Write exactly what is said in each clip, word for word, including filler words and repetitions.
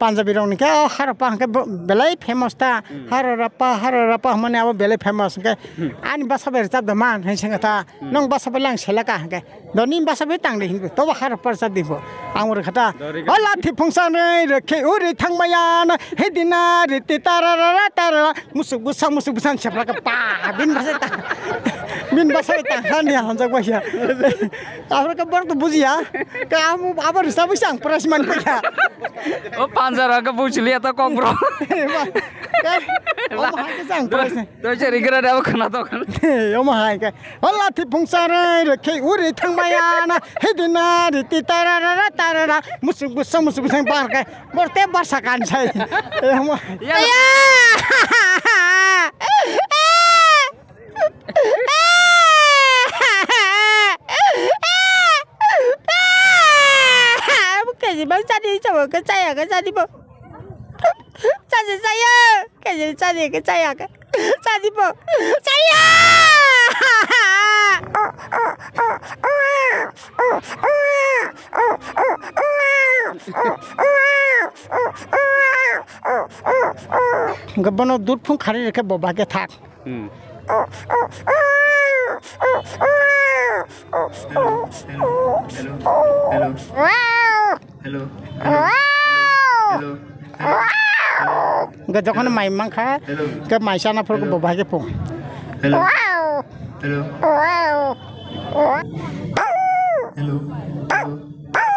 Punjabi rok ni khe o Harappa hwnkhe bo belai famous ta. Hmm. Haro Rappa, Haro Rappa hwnmani abo belai famous hwnkhe. Hmm. Ani basa bai rwchap da man, hwnwi swngkha ta. Hmm. Nong basa bai lang selaka hwnkhe. Doni basa bai tang de hinwi. Tobo Harappa rwchap di bo. Ang oro kha ta. Dori O lathi phungsa nai rwkhe uri thangmaya na. Hidina riti tararara tarara. Musuk busa, musuk busa sepra ka pa. Bin basa ta. Bin basa ta. Hani hanjak bai ya. Aphuru ka borok to bujiya. Ka amo abo rwchap bai ang prize man kha. O panjaro ka buchiliya ta kok bro. Ka, omo hai ka ang prize. To cheri gira da khana to khana. Omo hai ka. O lathi phungsa rwkhe uri thangmaya na. Hidina riti tararara tarara. Musuk busa, musuk busa bar ka. Borte barsa kansai. Omo. Ya. Kaji bang chadi chabo ka chaya ka chadi bo. Chadi chaya. Kaji chadi ka chaya ka chadi bo. Chaya. Hwnkhe bono dud phung khari rwkhe bo bahai khe thak. Hmm. Hello, hello, hello, hello, hello, hello, hello, hello, hello. Hwnkhe jokhon mai mankha, hello, hwnkhe mai chana phuru hello, bo bahai khe phung. Hello, hello, hello, hello, hello,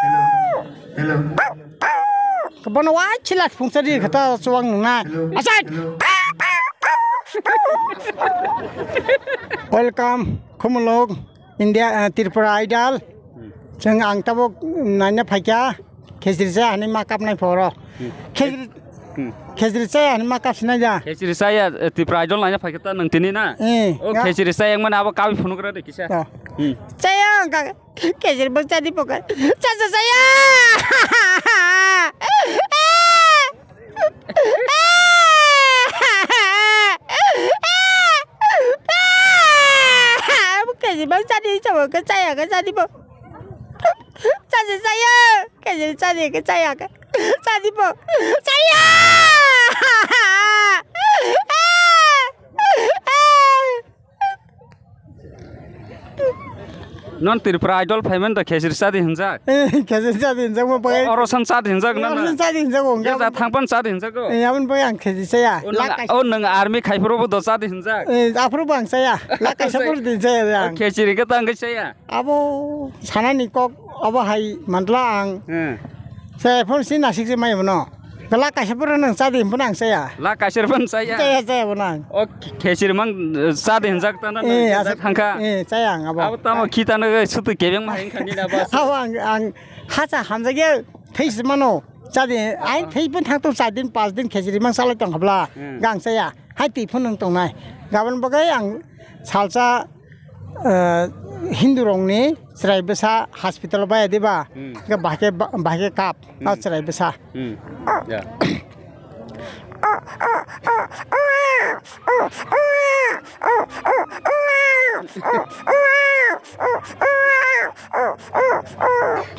hello. Bono wai chila phungsa di kha ta chuwang nung na. Hello. Asai. Hello. Welcome, Khumulwng, India, eh, Tripura Idol. Hmm. Chwng ang tabuk naina phaikha, khejri chaya hinwi ma kapnai phoro. Hmm. Khejri, hmm, khejri chaya hinwi ma kapsinai da. Khejri chaya, eh, Tripura Idol naina phaikha ta nung tini na? Eh, o ya. Khejri chaya wngmani abo kawi phunugra de kisa. Ya. Hmm. Chaya ang ka Kejir bwk chadi poka. Cha cha cha ya. Kejir bwk chadi chabo ke chaya ke chadi bo. Cha cha cha ya. Kejir chadi ke chaya ke. Chadi bo. Chaya. Non Tripura Idol phaimani da khejri chadi hinjak. Eh, khejri chadi hinjak mo bai. Oro san chadi hinjak na na. Oro san chadi hinjak o. Jesa thangpan chadi hinjak o. Eh, aboni bai ang khejri chaya. O nang, o nang army khaiphuru bo do chadi hinjak. Eh, aphuru bo ang chaya. Lak kaisa pur di chaya ang. Khejri khe tang khe chaya. Abo sanani kok abo hai mantla ang. Hmm. Chaya phone si nasik se mai bono. Lak kaisa pura nang chadi hinphano ang chaya. Lak kaisa phan chaya. Chaya, chaya bo nang. O khejri mang, eh, chadi hinjak ta na, eh, nang aswk thangkha. Eh, chaya ang abo. Abo tamo khita na sutu kebeng ma hing khani na bas. Abo ang, ang hacha hamjak ya thai se mano. Chadi, ai thai pun thang to char din, panch din khejri mang salai tong habla. Hmm. Gang chaya. Hai twi phun nang tongnai. Gabon bagai ang salsa, eh, Hindu rokni chwrai bwsa hospital bai diba? Hmm. Bahai khe, bahai khe kap. Hmm. O chwrai bwsa. Hmm. Ya.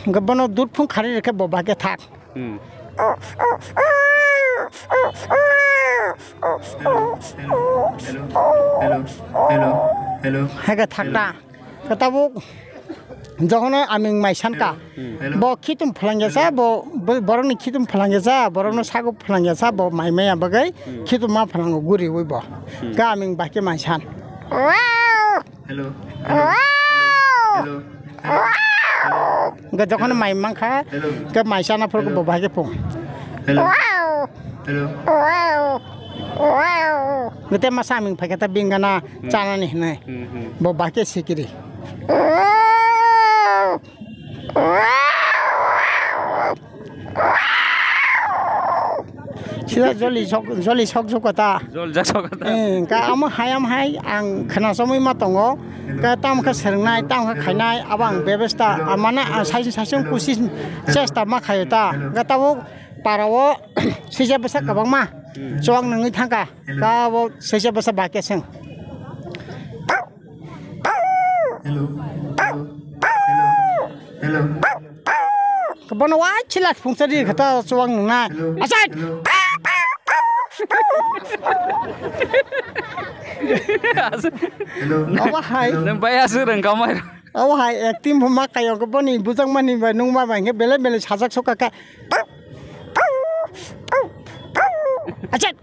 Hwnkhe bono dud phung khari rwkhe bo bahai khe thak. Hmm. Hello, hello, hello, hello, hello. Hai khe thak da. Khe tabuk jokhon aming mai san kha. Hmm. Hello. Bo khitum phalangya cha, bo, bo, borokni khitum phalangya cha, borokno sago phalangya cha, bo mai maya bagwi khitum ma phalango guriwi bo. Hmm. Khe aming bahai khe mai san. Hello. Hello. Hello. Hello. Hwnkhe jokhon mai mankha, hello, hwnkhe mai chana phuru bo bahai khe phung. Hello. Hello. Hwnkhe masa aming phaikhe ta bingana chanani hinwi. Hmm, hmm. Bo bahai khe sikiri. Sida joli sok, joli sok sok kota. Jol jak sok kota. Eh, ka amo hai, amo hai, ang khna somoi ma tongo. Ka tam kha serngnai, tam kha khainai, abo ang bebesta, amana, ah, sai, sai, sai, kusis, chesta ma khayo ta. Ka tabo parao, sija bwsa kwbangma. Hmm. Chuwak nungwi thangkha. Ka bo sija bwsa bahai khe seng. Hello. Hello. Hello. Hello. Bono wai chila phungsa di khata chuwang nungna. Asai. Hello. Abo hai. Nang bai asu rang kamai. Abo hai acting bo ma kayo ko boni bujang mani bai nung ma bai belai belai sajak sok ka. Asai.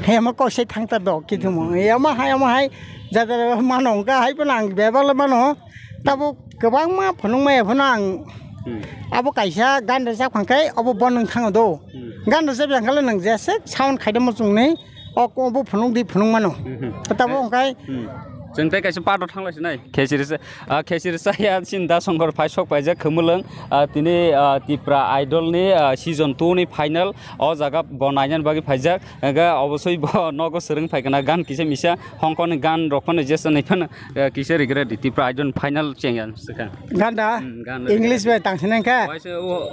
He mo ko se thang ta do ki tu mo. Ya ma hai, ya ma hai. Jada mano ka hai pa nang bebal mano. Tabo kwbangma phunukmaya phano ang Hmm. abo kaisa gan rwchap khankhe abo bo nwng thango do. Hmm. Gan rwchap yang khe nwng jeswk sound khaidamo chwngni o ko bo phunuk di phunuk mano. Hmm. Tabo hwnkhe Hmm. Chwng tei kaisa part o thanglai sinai. Khesirisa, ah, khesirisa ya sin da songkor phai sok paijak khumulwng, ah, tini, ah, Tipra Idol ni, ah, season two ni final o jaga bo nainani bagwi phaijak. Hwnkhe obosoi bo nogo swrwng phaikha na gan kisa misa. Hongkoni gan rok phano jesa ni phano, eh, kisa rigra di Tipra Idol final chengya swkha. Ganda Hmm, gan English bai tang sinang kha. Waisa o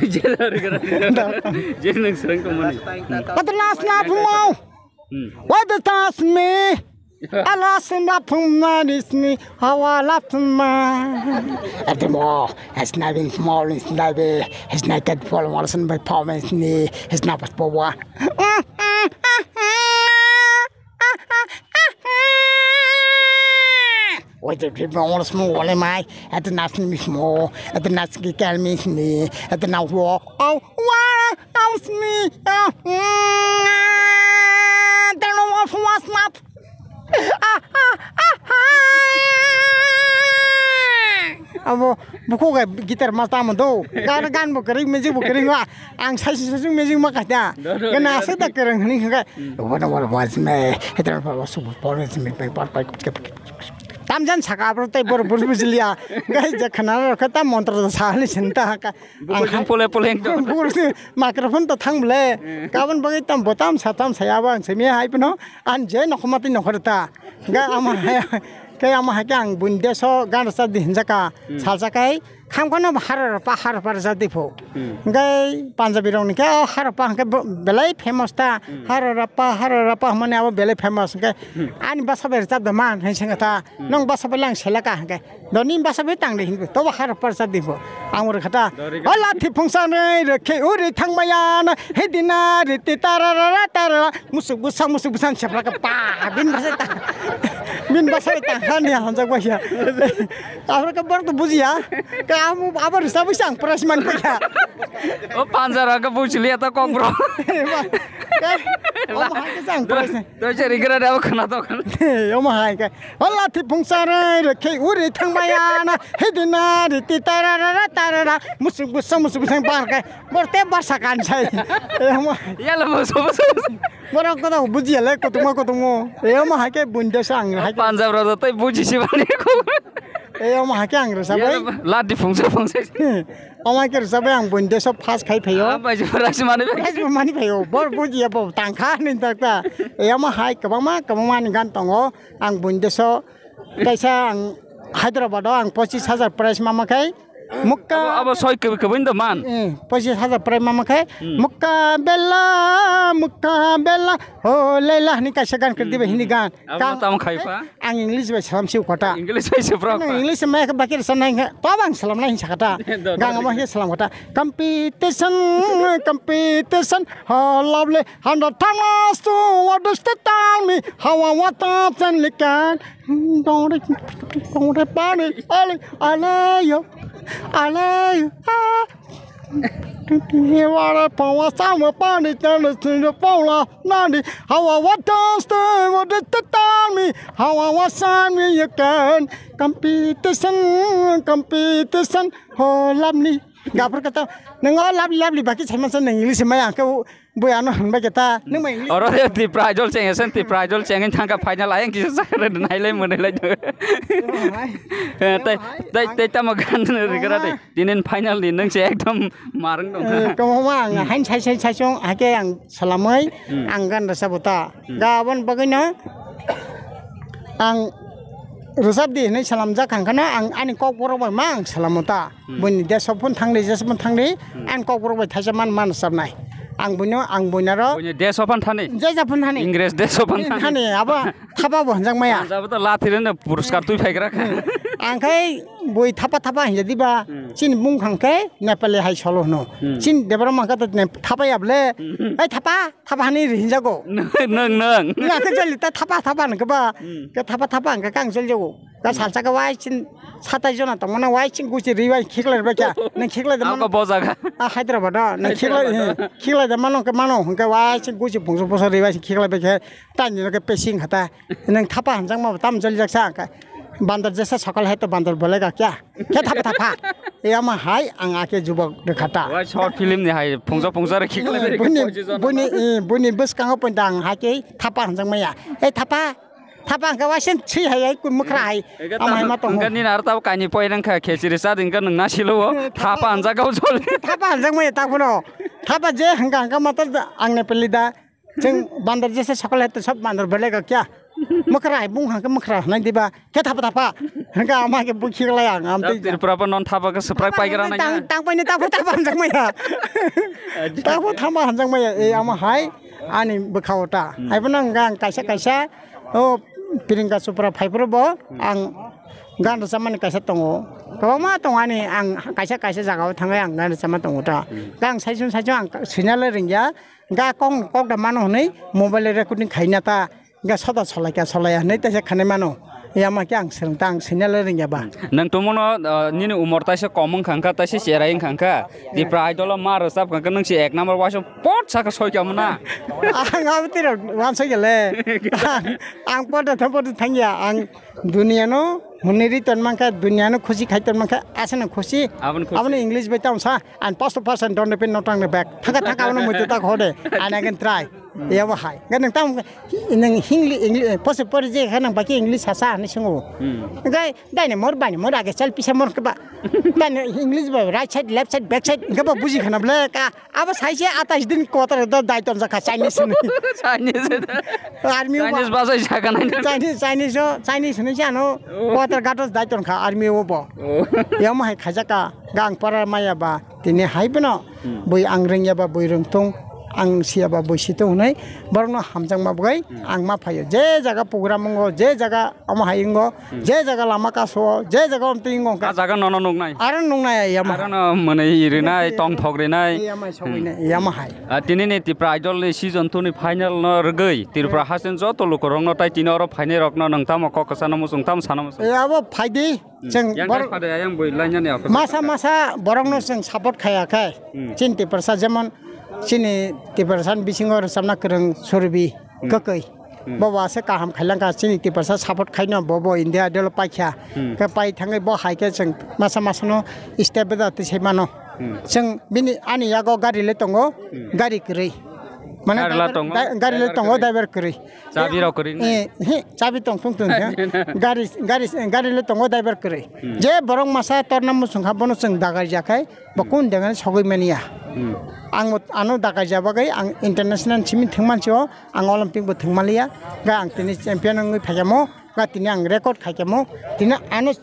jesa rigra di. Je nang swrwng tongmani. What the last na phungmo? Hmm. What the last me? Alas na phungma nisni hawa lapma. At the more, as nabin small is nabe, his naked fall, Morrison by Palm is knee, his napas power. Wait, if you want small, wale mai, at the nothing is more, at the nothing can miss me, at the now walk, oh, wow, house me, oh, mm, don't know what was not. Abo bukhuk bai guitar ma tamo do. Gan, gan bo kwrwi, music bo kwrwi ma. Ang saisi saisi music ma kaisa. Do, do, Gana do. Aswk da kwrwng hwnwi hwnkhe. Hmm. Wala wala was me. Hetra wala super power is me. Pai pai pai. Tamjan saka abro tei bor bor bujliya. Gai je khana ro khe ta montro sa hwnwi sinta haka. Bukhuk jung pole pole ekdom. Bukhuk si microphone to thang ble. Hmm. Kabon bagwi tam botam satam saya abo ang simi hai pano. An je nokhoma tei nokhor ta. Ga ama hai, ke ama hai ke ang buini deso gan rwchap di hinjaka. Hmm. Salsa kai, kham khano haro rapa, haro rapa rwchap di pho. Hmm. Hwnkhe Punjabi rok ni khe o haro rapa hwnkhe bo-, belai famous ta. Hmm. Haro rapa, haro rapa hwnmani abo belai famous hwnkhe. Hmm. Ani basa bai rwchap da man, hai sengkha ta. Hmm. Nong basa bai lang selaka hwnkhe. Doni basa bai tang de hinwi, tobo haro rapa rwchap di pho. Ang oro khata. Dori ga- O lathi phungsa nai rwkhe uri thangmaya na, hidina riti tararara tarara. Musuk bwsang, musuk bwsang sepra ka pa, bin basa ta, bin basa ta, hani hanjak bai ya. Abra ka borok to bujiya, ka amu abar sa bwsang prize man pai ya. O panjara ka buchili ya ta kok bro. Ka, o ma ka sang prize. To je rigra da khana to. O ma hai ka, o lathi phungsa rai rwkhe uri thangmaya na, hidina riti tararara tarara, musuk bwsang, musuk bwsang bar ka. Bor te bar sakan sai. Emo. Yala boso boso. Borok koto bujiya le kotongma kotongmo. Emo haike bunde sang haike. Punjab rok tei buji si bani ko. Emo haike ang resa bai. Yala ladi phungsa phungsa. Omo haike resa bai ang bunde so first khai phaio. Ah, bai jora si mani bai. Prize bo mani phaio. Bor bujiya bo tangkha ni takta. Emo hai kwbangma kwbangma ni gan tongo. Ang bunde so kaisa ang Hyderabad o ang pochis hajar prize mama khai. Mukka. Abo, abo soi kebe kebe ndo man. Eh, pochis hajar prai mama khe. Hmm. Mukka bella, mukka bella, ho leila hini kaisa gan khe dibe Hindi gan. Abo tamo khai pa? Ang English bai salam siu kota. English bai se pro. English ma khe bakir sanai khe to bang salam nai sakata. Gang amo he salam kota. Competition, competition, ho lovely, hundred times to what does the tell me? How I want to tell me can. Dongre, dongre, pani, ale, ale, yo, ale, yo, ah. Wara pawa sama pani tana sinyo paula nani. Hawa wata stay wata tatami. Hawa wasami you can. Competition, competition. Ho love me. Gapur kata. Nang ho love, love li baki sama sa nang English maya ke. Bui ano hwnbai khe ta, nwng bai English. Oro de Tipra Idol cheng esen, Tipra Idol cheng thangka final ayang kisa sakre nailai mwnai lai. Emo hai. Eh, tei, Emo hai, tei, ang tei tamo gan rigra de. Emo hai. Tinin final ni nwng se ekdom marang dong. Eh, komo ma ang Hmm. hain sai sai sai song hake ang salamai Hmm. ang gan rasa bota. Hmm. Gabon bagwi no ang rwchap di hinwi salamjak kha, hwnkhe no ang ani kok borok bai ma ang salamo ta. Hmm. Buini desh phone thangdi, jesh phone thangdi, Hmm. ang kok borok bai thaisa man, man sabnai. Ang buino, ang buinaro Buini desh phone thani? Jeja phone thani. Ingres desh phone thani? Thani, abo thapa bo hwnjak maya. Jabo to lathireno puruskar twi phaigra kha. Ang khai bui thapa thapa hwnja diba. Hmm. Chini bung khang khe Nepali hai solo hwno. Hmm. Chini Debra mangkha to ne thapa ya ble. Hmm. Ai thapa, thapa hani hinjago. Nang, nang. Nga khe jali ta thapa thapa hwnka ba. Hmm. Ke thapa thapa hwnka kang jali jago. Ka salsa ka wai chin satai jona tongmana wai chin guchi riwai khiklai ba kya. Nang khiklai da mano. Ako bojaga. A Hyderabad o. Nang khiklai, Hyderabad o. Khiklai da mano ke mano hwnka wai chin guchi bungsu bosa riwai khiklai ba kya. Tani no ke pesing hata. Nang thapa hanjak ma tam jali jak sa ka. Bandar jesa sokal hai to bandar bolega kya. Kya thapa thapa. E ama hai ang ake jubok de khata. Wai short film ni hai phungsa phungsa re khiklai. Buni, buni, eh, buni bwskango pon dang hai ke thapa hanjak maya. E thapa. Thapa hwnkhe waising thwi hai, hai kun mwkhra hai. Ega ama hai tamo, ma tongo. Hwnkhe nini aro tamo kainwi poi rwngkha, khechiri chadi hwnkhe nwng nasilo o. Thapa hanjak o jol. Thapa hanjak maya ta phuno. Thapa je hwnkha hwnkha ma ta ang Nepali da. Chwng bandar jesa sokol hai to sob bandar belai ga kya. Mwkhra hai bung hwnkhe mwkhra nai diba. Khe thapa thapa. Hwnkhe ama khe bukhi lai ang am tei. Tripura pa non thapa khe swprak pai gra nai. Tang, tang pai ni ta phu thapa hanjak maya. Ta phu thapa hanjak maya. E ama hai. Ani bwkha o ta. Hmm. Hai phano hwnkha ang kaisa kaisa o Priyanka Chopra phai phuru bo ang gan rwchapmani kaisa tongo. Kwbangma tongo ani ang kaisa kaisa jaga o thangwi ang gan rwchapma tongo ta. Hmm. Hwnkha ang saichung saichung ang swina le rwngya. Hwnkha kok kok da mano hwnwi mobile recording khaina ta. Hwnkha soda solai kha solai ya hwnwi taisa khanai mano. Yama khe ang swrwng ta ang swina le rwngya ba. Nwng tongmano, uh, nini umor taisa kom wngkha hwnkha, taisa cherai wngkha hwnkha. Tipra Idol o ma rwchap kha hwnkha, nwng se ek number waisa pot saka soi kha muna. Ang abo tiro wansoi kha le. Ang, ang pot da thang, pot da thang ya. Ang duniya no hwnwi ri ton mankha, duniya no khusi khai ton mankha, aswk no khusi. Aboni khusi. Aboni English bai tamo sa, and first of all, don't repeat, not on the back. Thangka, thangka, abono muitu ta khode. And again try. Yabo hai. Ga nang tam, nang Hingli, English, pose pore je kha nang baki English sasa ani singo. Hmm. Ga, dai ne mor, bai ne mor, age chal pisa mor kaba. Dai ne English ba, right side, left side, back side, ga ba buji khana ble ka. Abo sai se atais din quarter da dai ton jakha Chinese ni. Chinese da. Army Chinese ba sai saka nai. Chinese, Chinese o, Chinese ni jano. Oh. Quarter gatos dai ton kha army o bo. Oh. Yamo hai khaijaka, gang para maya ba. Tini hai bono, hmm, bui ang rwngya ba bui rwngthung, ang siya ba bui situng hwnwi, borokno hamjakma bagwi, hmm, ang ma phaio. Je jaga program wngo, je jaga omo hai wngo, hmm, je jaga lama kaso, je jaga omtwi wngo, ah jaga nono nuknai. Aro nuknai yama. Aro no mwnwi rinai, tongthok rinai. Yama sogwi nai, hmm, yama hai. Ah, tini ni Tipra Idol ni season two ni final no rwgwi, Tripura haste ni joto lukurokno tai tini oro phainai rokno nwng tamo kok kwchano muchung, tamo sana muchung. E abo phaidi. Hmm. Chwng yang bor-, kai phade, ayang bui lainani ako masa, masa borokno chwng support khaya khe. Hmm. Chini Tiprasa jemon chini Tiprasa ni bisingo rwchapna kwrwng Surbi, hmm, Kwkwi. Hmm. Bo bo ase kaham khailangkha chini Tiprasa support khaino bo bo India Idol paikha. Hmm. Khe pai thangwi bo hai khe chwng masa masano step beda twi sai mano. Hmm. Chwng bini ani yago gari le tongo, hmm, gari kwrwi. Mane gari la driver, tongo, da-, gari le driver tongo, kwrwi. Driver kwrwi. Chabi rok kwrwi nai? Eh, he, chabi tong thung thung he. Gari, gari, gari le tongo driver kwrwi. Hmm. Je borok masa torna muchung kha bono chwng dagar jakhai, bo, hmm, kun dengani sogwi mania. Hmm. Ang bo ano dagar jabagwi ang international simi thwngman sio, ang Olympic bo thwngmaliya, ga ang tini champion wngwi phaikamo, ga tini ang record khaikamo, tini ano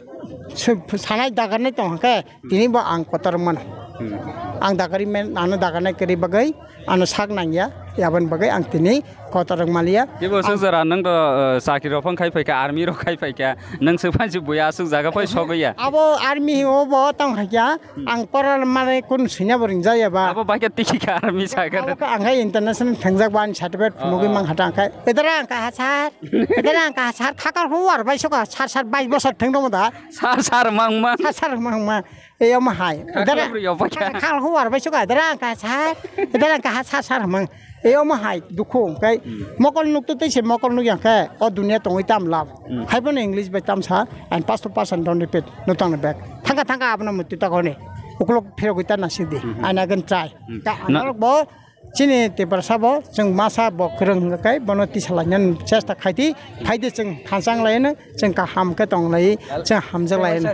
su-, sanai dagarnai tong khe, tini bo ang kotor mano. Hmm. Ang dagari men, ano dagarnai kwrwi bagwi, ano sak nangya, yaboni bagwi ang tini kotor wng maliya. Ibo ang swk jora nwng do, uh, chakri rok phang khai phaikha, army rok khai phaikha, nwng swk phansi buya aswk jaga phai sogwi ya. Abo army o bo tong khaikha, hmm, ang pora mane kun swina bo ringjaya ba. Abo baikha tiki kha army sakha. Abo kha ang khai international thangjak ba ani certificate, oh, phunugwi, oh, mang kha tang khai. Edara ang kaha sar, edara ang kaha sar, khakar huwar bai soka sar sar bais bosor thang dong da. Sar sar mang mang. Sar sar mang mang. Eyamo hai. Khaklo bwrwi yopha kha. Khal huwar bai suka dara ang kaha sar. Dara ang kaha sar sar hwmang. Eyamo hai dukhu hwnkhe, hmm, mokol nukto tei se mokol nukya khe o dunia tongwi tam lab. Hmm. Hai bono English bai tam sa, and first person don't repeat, no tangna back. Thangka thangka abono muitu ta kone. Ukulok phirogwi ta nasik di. Hmm. And again try. Hmm. Ta na- anorok bo Chini Tiprasa bo chwng masa bo kwrwng hwnkhe bono tisalainani chesta khaidi, phaidi chwng thansa wnglaino, chwng kaham khe tonglai, chwng hamjak laino.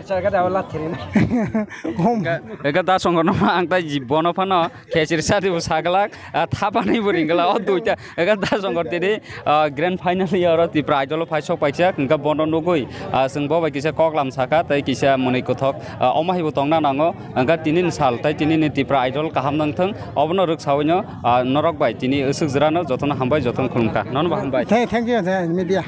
Hum. Eka da songorno ang tai ji bono phano khechir sadi bo saglak, ah, thapani bo ringla o duita. Eka da songor tini, ah, grand final ya oro Tipra Idol phai sok paisa hwnkhe bono nugui, ah, chwng bo bai kisa koklam saka tei kisa mwnwi kothok, ah, omo hai bo tongna nango. Hwnkhe tini ni sal tei tini ni Tipra Idol kaham nang thung. Obono rwksaui no, ah, norok bai tini aswk jora no jotono hambai, jotono khulumkha. Nono bo hambai. Thank, thank you, thank you, media.